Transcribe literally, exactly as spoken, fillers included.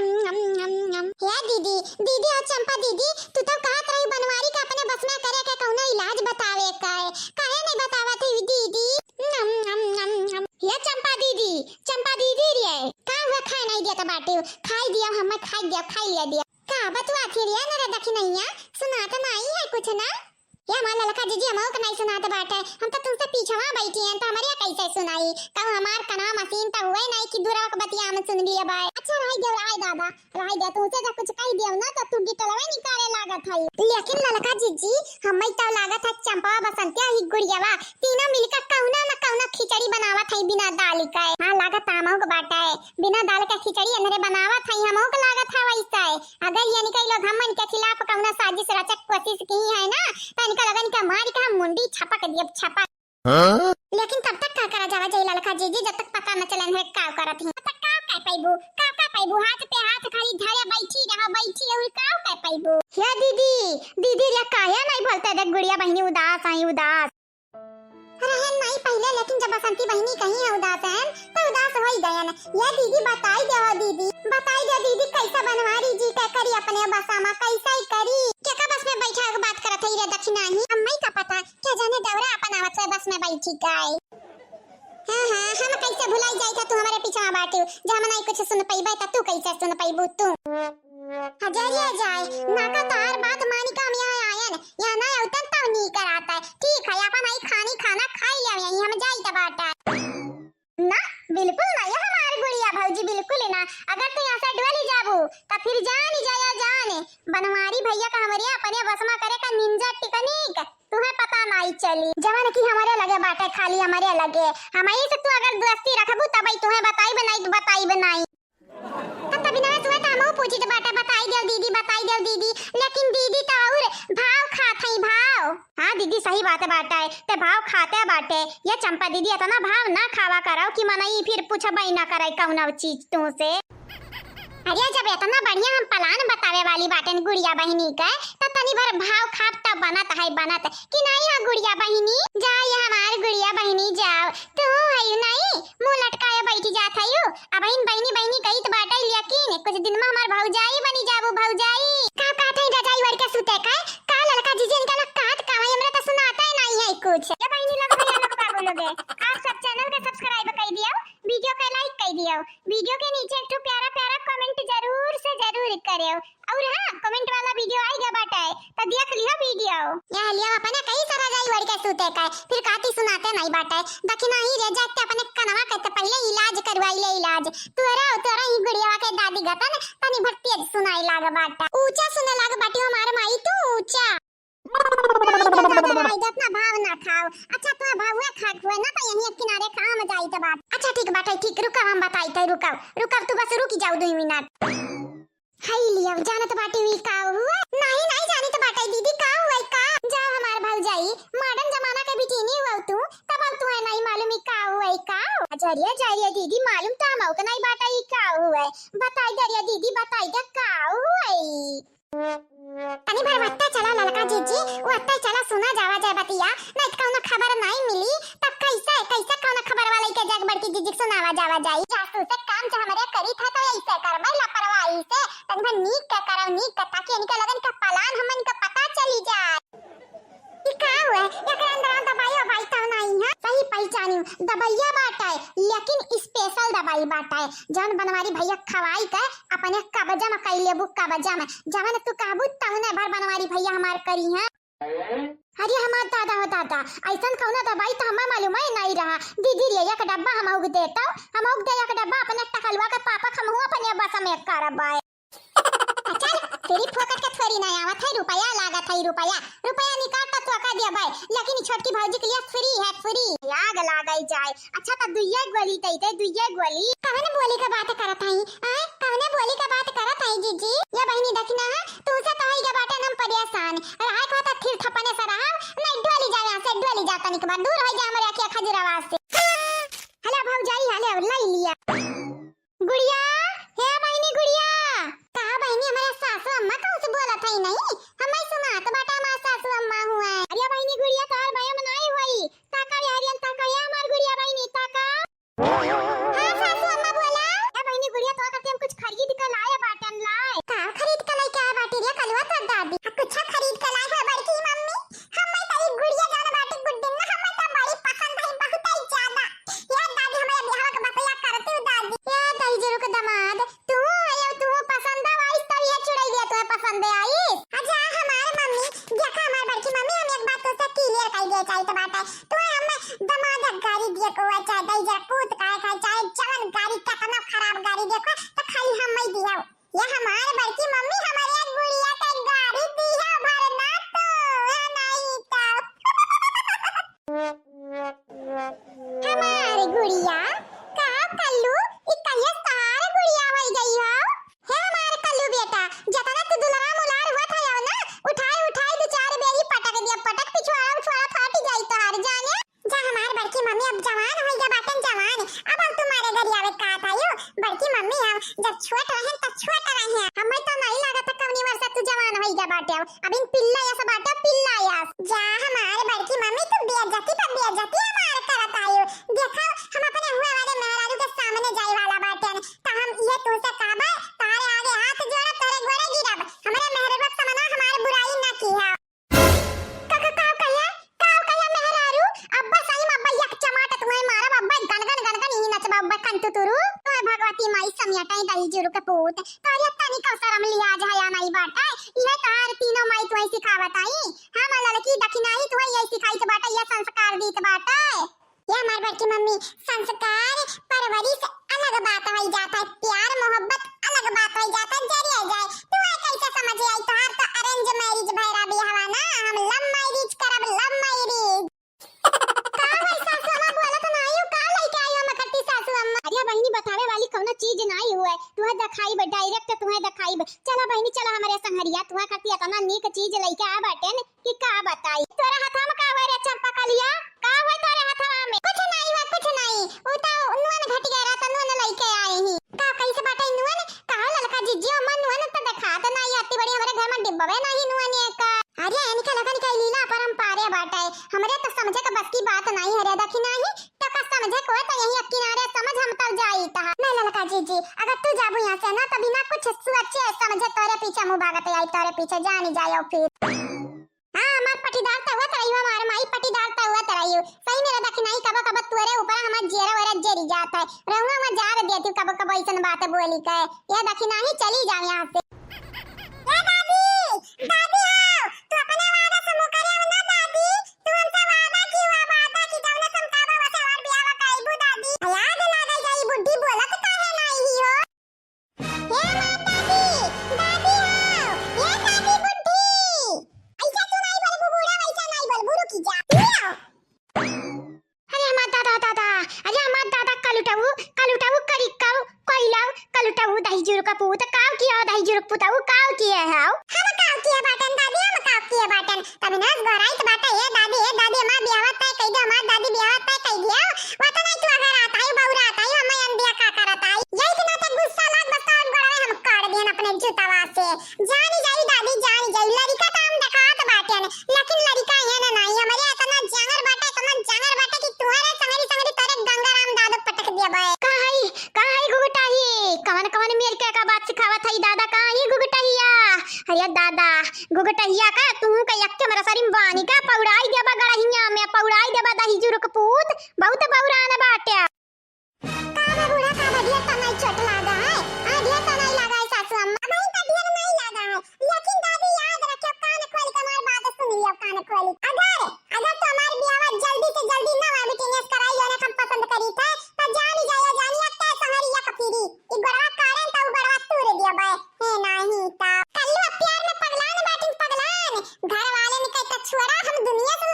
नम, नम, नम। हे दीदी, दीदी और चंपा दीदी, तू तो कहत रही बनवारी का अपने बस में करे के कौनो इलाज बतावे का है, काहे नहीं बतावत है दीदी? नम, नम, नम, नम। हे चंपा दीदी, चंपा दीदी रे, का हुआ, खाए नहीं दिया तो बाटे, खाई दिया, हम खाई दिया, खाई लिया दिया। का बतुआ थी रे, नरे दखिनैया, सुनात नहीं है कुछ ना? ये हमार ललका जीजी, हमहू के नहीं सुनात बाटे। हम तो तुमसे पीछवा बैठी हैं, तो हमरे कैसे सुनाई? कहूँ हमार कनवा मशीन तो हुए नहीं कि दूरवा के बतिया हम सुन लिए बाय। अच्छा, रही दे, रही दादा, रही दे। तुमसे जब कुछ कह दियो ना, तो तू डिटेलवे निकाले लागत है। लेकिन ललका जीजी, हमें तो लागत है चंपवा, बसंतिया ही गुड़ियावा, तीनों मिलकर कौनो न कौनो खिचड़ी बनावत है बिना दाल के। हाँ, लागत हमहू के बाटे, बिना दाल के खिचड़ी अंधरे बनावत है, हमहू के लागत है वैसे। अगर यानी कई लोग हमन के खिलाफ कौनो साजिश रचक कोशिश की है ना, तो इनका लगन के मार के हम मुंडी छपक दियब, छपक। हाँ? लेकिन तब तक का करा जावा जाई ललका जीजी, जब तक पता न चले है का करत ही। तब तक का कह पैबू, का कह पैबू, हाथ पे हाथ खाली धरे बैठी रहा, बैठी रहा, का कह पैबू? हे दीदी, दीदी रे, काहे नहीं बोलते, देख गुड़िया बहिनी उदास आई, उदास। रहे नहीं पहिले, लेकिन जब बसंती बहिनी कही है उदास है, तो उदास हो ही गयन। ये दीदी बताई दे हो दीदी, बताई दे दीदी, कैसा बनवारी जी के करी अपने बसा मा, कैसा ही करी? केका बस में बैठा के बात करत है रे दखिनाही? अम्मई का पता, क्या जाने दौरा अपन आवत से बस में बैठी गाय। हाँ, हाँ, हम कैसे भुलाई जाई था तू हमारे पीछे बाटू, जब हम नहीं कुछ सुन पैबे तो तू कैसे सुन पैबू तू? हजरिया जाए, ना का तार बात मानी का हम यहाँ आयन, यहाँ ना उतन तो नहीं कराता है। ठीक है, अपन आई खानी खाना खाई ले, यहीं हम जाई त बाटा। ना, बिल्कुल ना, यह हमार गुड़िया भौजी, बिल्कुल ना। अगर तू यहाँ से डोली जाबू, त फिर जान जाया जान, बनवारी भैया का हमरे अपने बस में करे का निंजा टिकनिक, तुम्हें पता नहीं चली। जवन की हमरे लगे बाटे, खाली हमरे लगे। हमही से तू अगर दोस्ती रखबू, तबई तुम्हें बताई बनाई, बताई बनाई। तब तभी ना सुए त हमहू पूछित बाटे, बताई देव दीदी, बताई देव दीदी, लेकिन दीदी त और भाव खात हई, भाव। हाँ दीदी, सही बात बाटे, ते भाव खाते बाटे। ये चंपा दीदी इतना भाव ना खावा करौ कि मनई फिर पूछबे ना करे कौनो चीज तुमसे। अरे जब इतना बढ़िया हम plan बतावे वाली बाटेन गुड़िया बहिनी के, त तनी भर भाव खाब त बनत है, बनत कि नहीं है गुड़िया बहिनी? जा ये हमार गुड़िया बहिनी जाओ, तू है नहीं मुँह लटकाए बैठी जात हयू। अबहिन बहिनी बहिनी कहित बाटै, लेकिन कुछ दिन में हमार भौजाई बनी जाबू, भौजाई। का कहत हई रजाई ओढ़ के सुते का? का ललका जीजी इनका लग कहत का हई? हमरा त सुनाता ही नहीं है कुछ। ये बहिनी लोग, भैया लोग, बाबू लोग, आप सब channel के subscribe कर दियो, video के like कर दियो, video के नीचे एक ठो प्यारा प्यारा comment जरूर से जरूर करियो। और हाँ, comment वाला video आइगा बाटै, त देख लिहो video। यह लियो अपने कई सारा जाई ओढ़ के सूते का, फिर काती सुनाते नहीं बाटै। दखिना ही रे जाके अपने कनवा के त पहिले इलाज करवाई ले, इलाज। तोरा, तोरा ही गुड़ियावा के दादी गतन तनी भर तेज सुनाई लाग बाटा। ऊंचा सुने लाग बाटी हमार माई तू, ऊंचा। नहीं रे दादा, नहीं रे, इतना भाव ना खाओ। अच्छा, तुम्हें भाव हुए खाक हुए ना, तो यहीं एक किनारे काम जाई त बात। अच्छा, ठीक बाटै, ठीक, रुका, हम बताई थे, रुका, रुका, तू बस रुक जाओ दो मिनट। हाय लिया, जानत बाटे हुई का हुआ? नहीं, नहीं जानित बाटे दीदी, का हुआ का? जाओ हमार भौजाई, modern जमाना के बिटिनी हुआ तू, तब अब तुम्हें नहीं मालूम ही का हुआ ही का? अजरिया जाइए दीदी, मालूम तो हमहू के नहीं बाटे ही का हुआ। बताई दरिया दीदी, बताई दे का हुआ ही? तनी भर वत्ते चला ललका जीजी, वत्ते चला सुना जावा जाए बतिया, नहीं तो कौनो खबर नहीं मिली, तब कैसे, कैसे कौनो खबर वाले के जाके बड़की जीजी के सुनावा जावा जाई? जासूस से काम जो हमरे करी था तो ऐसे करबे लापरवाही से, तनी भर नीक के करब, नीक के, ताकि इनके लगन के plan हमन के पता चली जाए। ई का हुए? एकरे अंदर दवाई ववाई तो नहीं है? सही पहचानी, दवाइया बाटे, लेकिन special दवाई बाटे, जौन बनवारी भैया खवाई के अपने कब्जा में कई लेबू, कब्जा में। जवन तू कहबू तवने भर बनवारी भैया हमार करी हैं। अरे हमार दादा हो दादा, ऐसन कौनो दवाई तो हमें मालूम ही नहीं रहा। दीदी रे एक डब्बा हमहू के देता, हमहू के दे एक डब्बा, अपने टकलुआ के पापा के हमहू अपने बस में करब। चल, free फोकट के थोड़ी ना आवत है, रुपया लागत है, रुपया, रुपया निकाल तो तोका देबै, लेकिन ई छोटकी भौजी के लिए free है, free। आग लागै जाए। अच्छा, त दुइये गोली दे दे, दुइये गोली। कवने बोली का बात करत हई? आय, कवने बोली का बात करत हई, जीजी? ये बहिनी, देखी ना, तुमसे तो होई गया बाटे हम परेशान। रहे को तो थिर थपने से रहा, नहीं डोली जाओ यहाँ से, डोली जाओ, तनिक बार दूर हो जा हमरे अखिया खजुरावा से। हेलो भौजाई, हेलो, ले लिया। गुड़िया, हे बहिनी गुड़िया। कहा बहिनी, हमारे सासू अम्मा कहूँ से बोलत है नहीं? हमें सुनात बाटा हमार सासू अम्मा हुआ है। अरे बहिनी गुड़िया, तोहर भयम नहीं हुई। ताका यारियन, ताका या हमार गुड़िया बहिनी, ताका। हाँ सासू अम्मा बोला। ए बहिनी गुड़िया, तो करके गारी देखो तो खाली हम ही दिया। ये हमार बड़की मम्मी हमारे गुड़िया के गारी दी है, भरना तो है नहीं तो। हमार गुड़िया, का कल्लू, ई कहिया से तहार गुड़िया होई गई हो? हे हमार कल्लू बेटा, जतना तू दुलरा मुलार होत हयो ना, उठाई उठाई दू चार बेरी पटक दिया, पटक पिछवाड़ा उछवाड़ा फाटी जाई तोहार जाने। जा हमार बड़की मम्मी अब जवान होई गया बाटन जवान, अब हम तुम्हारे घर आवे का आयो। बड़की मम्मी हम जब छोट रहन तब छोट रहन, हमें तो नहीं लागत कवनी वर्ष तू जवान होई गया बाटे। अब इन पिल्ला यस बाटे, पिल्ला यस। जा हमार बड़की मम्मी तू बेइज्जती पर बेइज्जती हमार करत आयो। देखो हम अपने हुए वाले मेहरारू के सामने जाए वाला बाटन, त हम ये तुमसे कहबे, तारे आगे हाथ जोड़ब, तोरे गोड़े गिरब। हमरे मेहरारू के सामने हमार बुराई ना किहा। का, का, का कहिया? का कहिया मेहरारू? अब्बा सही में अब्बा एक चमाट तुम्हें मारब, अब्बा गन गन गन गन यही नचबा, अब्बा कंतु तुरु। ओए भगवती माई समियाटाई दही जुरु के पूत। तोरे तनी का शरम लिहाज हया नहीं बाटे। इहे तोहार तीनों माई तुम्हें सिखावत आई। हम लड़की दखिनाही तुम्हें यही सिखाइत बाटे, ये संस्कार दीत बाटे। ये हमार बड़की मम्मी, संस्कार, परवरिश अलग बात होई जात है, प्यार मोहब्बत अलग बात होई जात है, जरिया जाए। तू है कैसे समझ आई, तोहार तो arrange marriage भैरा बियाहवा ना, हम love marriage करब, love marriage। का भाई सासू अम्मा बोलत नाही हो, का लइके आई हो मखट्टी सासू अम्मा? अरे बहिनी, बतावे वाली कौनो चीज नाही हुए, तुहे देखाइब, direct तुहे देखाइब। चला बहिनी, चला हमरे संघरिया, तुहे खातिर इतना नीक चीज लइके आ बाटेन। कि का बताई? तोरे हथवा में का हुआ रे चंपा कलिया? का हुआ तोरे हथवा में? कुछ नहीं हुआ, कुछ नहीं। उ तो नुअन घट गया रहा, तो नुअन लइके आई ही। का कैसे बाटे नुअन? का ललका जिज्जी, ओमा नुअन तो देखात नहीं, अति बड़ी हमरे घर में डिब्बवे नहीं नुअन एक। अरे इनका लखन के लीला अपरंपारे बाटे, हमरे तो समझे के बस की बात नहीं है रे दखिनाही। तो का समझे को तो यही अक्की ना रे समझ हम तब जाई तहा। नहीं ललका जिज्जी, अगर तू जाबू यहाँ से ना तो बिना कुछ सोचे समझे तोरे पीछे मुँह भागत आई, तोरे पीछे जानी जायो फिर। हाँ, हमार पटीदार त हुआ तरैयो, हमार माई पटीदार त हुआ तरैयो। सही में रे दखिनाही कबो कबो तोरे ऊपर हमार जियरा वरा जरी जात है। रहुआ हमार जार देती कबो कबो ऐसन बात बोली के। ये दखिनाही चली जाओ यहाँ से। ए दादी, दादी हो, तू अपने वादा से मुकरे हो ना दादी। तू हमसे वादा की हुआ वादा की जौने से हम कहबो वैसे और बियाह कइबू दादी। याद ना गई जाई बुढ़ी बोलत काहे नहीं हो। हे हमार दादी, दादी हो, हे दादी बुढ़ी। ऐसा तू नहीं बोलबू बूढ़ा, वैसा नहीं बोलबू, रुकी जा। ले आओ। अरे हमार दादा, दादा, अरे हमार दादा, कलुटऊ, कलुटऊ, करिकाऊ, कोइलाऊ, कलुटऊ, दही जुरुक पूत, काव किया हो दही जुरुक पूतऊ, काव किया हो? हम काव किया बाटन दादी, हम काव किया बाटन? तब ना गोराइत बाटे, ए दादी, ए दादी, हमार बियाह तय कई दे, हमार दादी बियाह तय कई दिया। वतनाई तू अगर आता है, बौरा आता है, हमें अनदिया का करत आई। यही के नाते गुस्सा लाग बस और गोड़वे हम काट दियन अपने जूतावा से। जानी जाई दादी, जानी जाई, लड़िका तो हम देखात बाटेन, लेकिन लड़िका ये ना नहीं, हमरे इतना जांगर बाटे, इतना जांगर बाटे कि तुम्हारे संगरी संगरी तोरे गंगाराम दादू पटक दिया बे। का हई, का हई गुगटाही? कवन कवन मेर के का बात सिखावत हई दादा, का हई गुगटहिया? अरे दादा, गुगटहिया का तू का यक्के मरसरी में बानी का पौड़ाई देबा गड़हिया में, पौड़ाई देबा दही जुरुक पूत, बहुत बौरान बाटे। का बा बूढ़ा, का बा? ढेर त नहीं चोट लागा है? आ, ढेर त नहीं लागा है सासू अम्मा? अबहीं त ढेर नहीं लागा है, लेकिन दादी याद रखियो, कान खोल के हमार बात सुन लियो, कान खोल। अगर, अगर तू हमार बियाह जल्दी से जल्दी ना हुआ, बिटिनियस कराई लेने हम पसंद करी थे, तो जानी जायो, जानी अत्ते संगरिया कपीरी, ई गोड़वा काड़ेन त उ गोड़वा तूर दियो बे, हे नाही ता। कल्लू अब प्यार में पगलान बाटिन पगलान, घर वाले ने कहता छोड़ा, हम दुनिया से